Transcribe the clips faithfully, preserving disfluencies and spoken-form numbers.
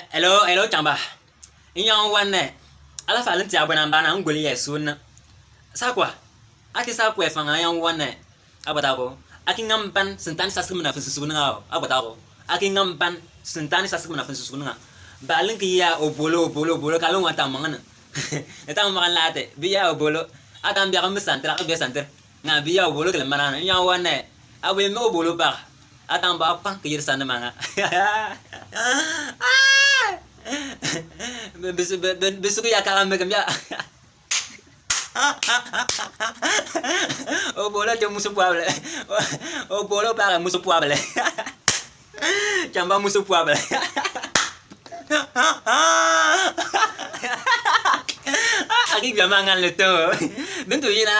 Hello, hello, chamba. Inyan wane. Ala falin ti abwe namba na nguli ye suna. Sakwa. Ati sakwa fanga yan wane. Abata ko. Aki ngam ban sentani sasik mena fin susu nga. Abata ko. Aki ngam ban sentani sasik mena fin susu nga. Balin ki ya obolo, obolo, obolo, kalung wata mangana. Eta mangan late. Bi ya obolo. Ata mbia kan santir, aka bia santir. Nga bi ya obolo kele manana. Inyan wane. Abwe me obolo ba. Ata mba pang ke yir sanda manga. Bisu, bisu ke ya kala me kambia. Obolo te musu puable. Obolo pare musu puable. Chamba musu puable. Aki bia mangan le to. Bintu yina.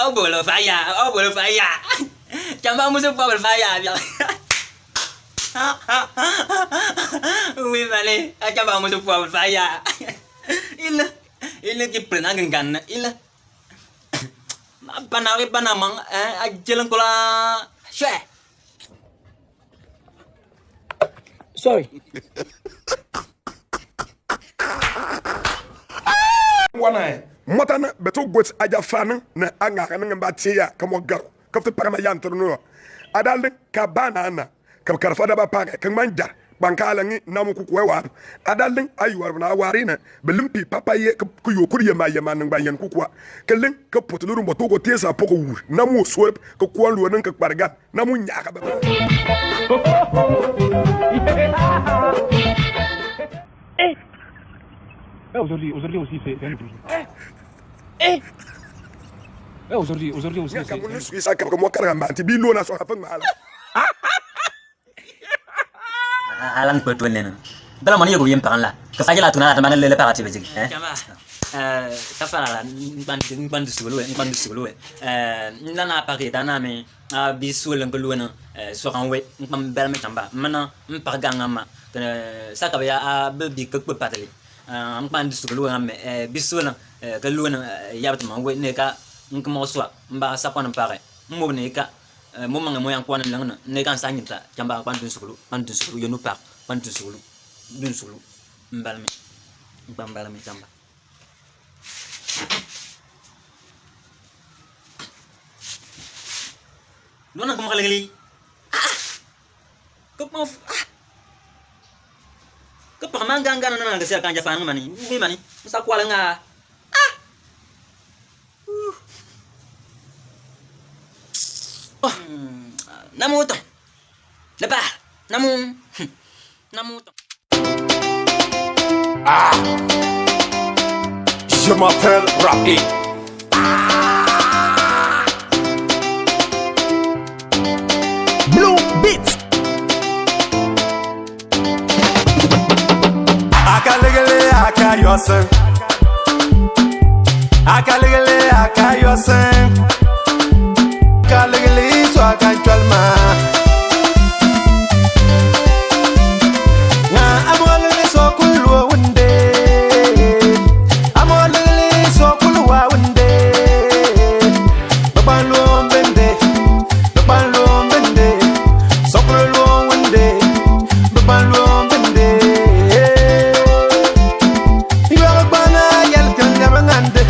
Obolo fire. Obolo fire. Chamba musu puable fire. Wi male. Chamba musu puable fire. Ila. Ila ki prena gangan. Ila. Bana, bana mang, eh, ajelan kula. Shwe. Sorry. Wana, eh. Motana, beto gwet aja fana, na anga kana ngamba tia, kamo garo. Kafte pagama yan turno. Adalde, kabana na. Ka bɛ kari fada ba pake, ka ŋmani jar, kpaŋ ka ala ŋi namu kukwe warab. Adalde, ayu warab na wari ne, bɛ limpi papa ye, ka, ka yo kuri ye ma ye ma niŋ ba yen kukwa. Ka liŋ, ka potu luru mbotu ko tesa poko wur, namu swerb, ka kwan luwa niŋ ka kpargan, namu nyaka ba. Eh. Eh, aujourd'hui, aujourd'hui aussi, c'est, c'est un jour. Eh. Eh. Eh, aujourd'hui, aujourd'hui aussi, c'est, c'est un jour. Ka bu ni sui sa ka ka mo kara mbanti, bi lo na so ka fa mala. A, a, alang pe tuwen nena. Bala mani yogo yem pakan la. Ka sa jela tuna la tamana lele pakati bejigi, eh? Jama. Eh, ka fana la, ngban, ngban du sugulu, ngban du sugulu. Eh, nana pake dana me, a, bi suwele nka luwena, eh, sokan we, ngban bela me jamba. Mana, mpa ganga ma. Kene, saka be ya, a, be bi kekpe patali. A, ngban du sugulu nga me, eh, bi suwele, eh, ka luwena, eh, yabet ma we, ne ka, nka mo swa, mba sa kwan pake. Mo ne ka, Eh, mo mange mo yang kwan lang na. Ne kan sa nyita, jamba kwan dun sukulu, kwan dun sukulu, yonu pak, kwan dun sukulu, dun sukulu. Mbal mi, mbal mi jamba. Nona kama kali. Ah! Kapa, ah! Kapa manga nga na na kasi akan jafan mani, ni mani, sa kwala nga. Ah! Oh. Hmm. Namu to. Lepa. Namu. Hmm. Namu to. Ah. Je m'appelle Rapi. Blue Beats. Akalegele, akayose. Akalegele, akayose. Akalegele, iso akanchwalma. Nga amolele sokulu wunde. Amolele sokulu wa wunde. Babalwo mbende. Babalwo mbende. Sokulu lwo wunde. Babalwo mbende. Yo bana yal kan yabangande.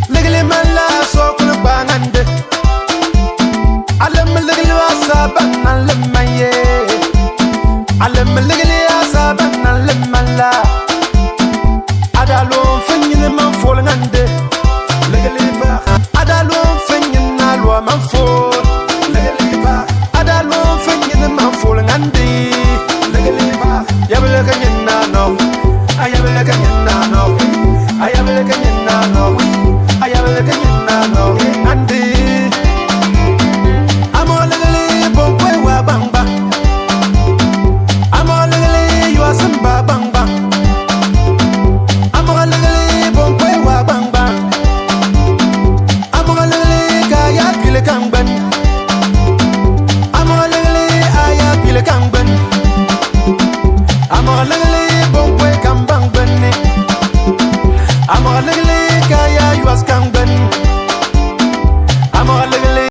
Legele mala sokulu bangande. Alam legele wa saban alam maye. Alam legele wa saban alam mala. Adalo fenyin man fol ngande. Legele ba. Adalo fenyin alwa man fol.